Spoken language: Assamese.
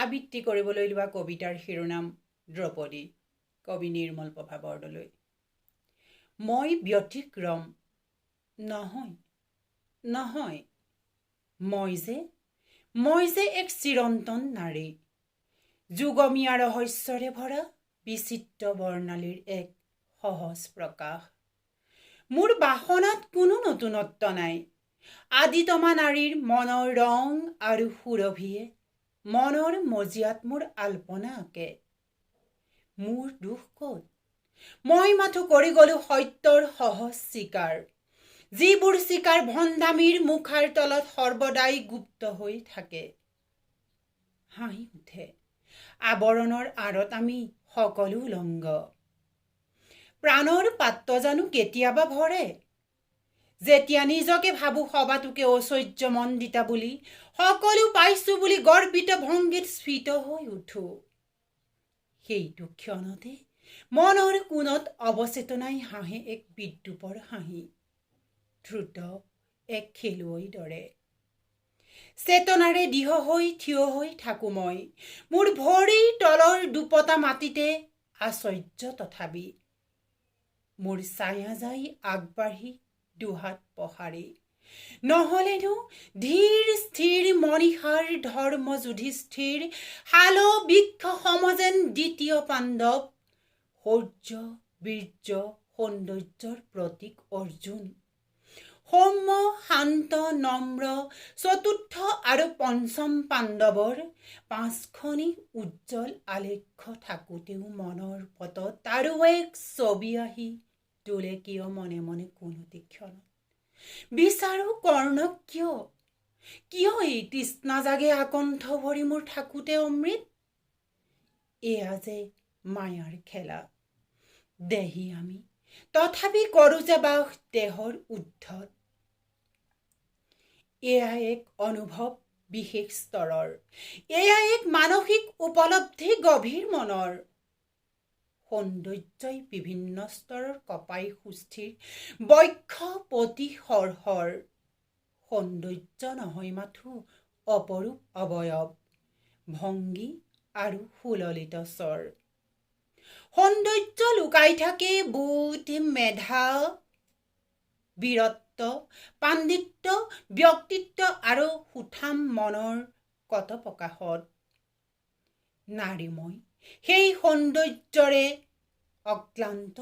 আবৃত্তি কৰিবলৈ লোৱা কবিতাৰ শিৰোনাম দ্ৰৌপদী, কবি নিৰ্মল প্ৰভা বৰদলৈ। মই ব্যতিক্ৰম নহয়, নহয়, মই যে এক চিৰন্তন নাৰী, যুগমীয়া ৰহস্যৰে ভৰা বিচিত্ৰ বৰ্ণালীৰ এক সহজ প্ৰকাশ। মোৰ বাসনাত কোনো নতুনত্ব নাই। আদিতমা নাৰীৰ মনৰ ৰং আৰু সুৰভিয়ে মনৰ মজিয়াত মোৰ আল্পনা আঁকে। মোৰ দুখ ক'ত? মই মাথো কৰি গলো সত্যৰ সহজ স্বীকাৰ, যিবোৰ স্বীকাৰ ভণ্ডামীৰ মুখাৰ তলত সৰ্বদাই গুপ্ত হৈ থাকে। হাঁহি উঠে, আৱৰণৰ আঁৰত আমি সকলো উলংগ। প্ৰাণৰ পাত্ৰ জানো কেতিয়াবা ভৰে? যেতিয়া নিজকে ভাবো সবাতোকে ঐশ্বৰ্যমণ্ডিতা বুলি, সকলো পাইছো বুলি গৰ্বিত ভংগীত স্ফীত হৈ উঠো, সেইটো ক্ষণতে মনৰ কোণত অৱচেতনাই হাঁহে এক বিদ্ৰূপৰ হাঁহি, দ্ৰুত এক খেলুৱৈৰ দৰে। চেতনাৰে দৃঢ় হৈ থিয় হৈ থাকো মই মোৰ ভৰিৰ তলৰ দুপতা মাটিতে। আশ্চৰ্য, তথাপি মোৰ ছায়া যায় আগবাঢ়ি দুহাত প্ৰসাৰি। নহলেনো ধীৰ স্থিৰ মনীষাৰ ধৰ্ম যুধিষ্ঠিৰ, শাল বৃক্ষ সম যেন দ্বিতীয় পাণ্ডৱ, শৌৰ্য বীৰ্য সৌন্দৰ্যৰ প্ৰতীক অৰ্জুন, সৌম্য শান্ত নম্ৰ চতুৰ্থ আৰু পঞ্চম পাণ্ডৱৰ পাঁচখনি উজ্জ্বল আলেখ্য থাকোঁতেও মনৰ পটত তাৰো এক ছবি আহি তোলে কিয় মনে মনে কোনোটি ক্ষণত? বিচাৰো কৰ্ণক কিয়? কিয় এই তৃষ্ণা জাগে আকণ্ঠ ভৰি মোৰ থাকোঁতে অমৃত? এয়া যে মায়াৰ খেলা। দেহি আমি, তথাপি কৰোঁ যে বাস দেহৰ ঊৰ্ধত। এয়া এক অনুভৱ বিশেষ স্তৰৰ, এয়া এক মানসিক উপলব্ধি গভীৰ মনৰ। সৌন্দৰ্যই বিভিন্ন স্তৰৰ কঁপাই সুস্থিৰ বক্ষ প্ৰতি সৰসৰ। সৌন্দৰ্য নহয় মাথো অপৰূপ অৱয়ব, ভংগী আৰু সুললিত স্বৰ। সৌন্দৰ্য লুকাই থাকে বোধ, মেধা, বীৰত্ব, পাণ্ডিত্য, ব্যক্তিত্ব আৰু সুঠাম মনৰ কথোপকথনত। নাৰী মই সেই সৌন্দৰ্যৰে অক্লান্ত।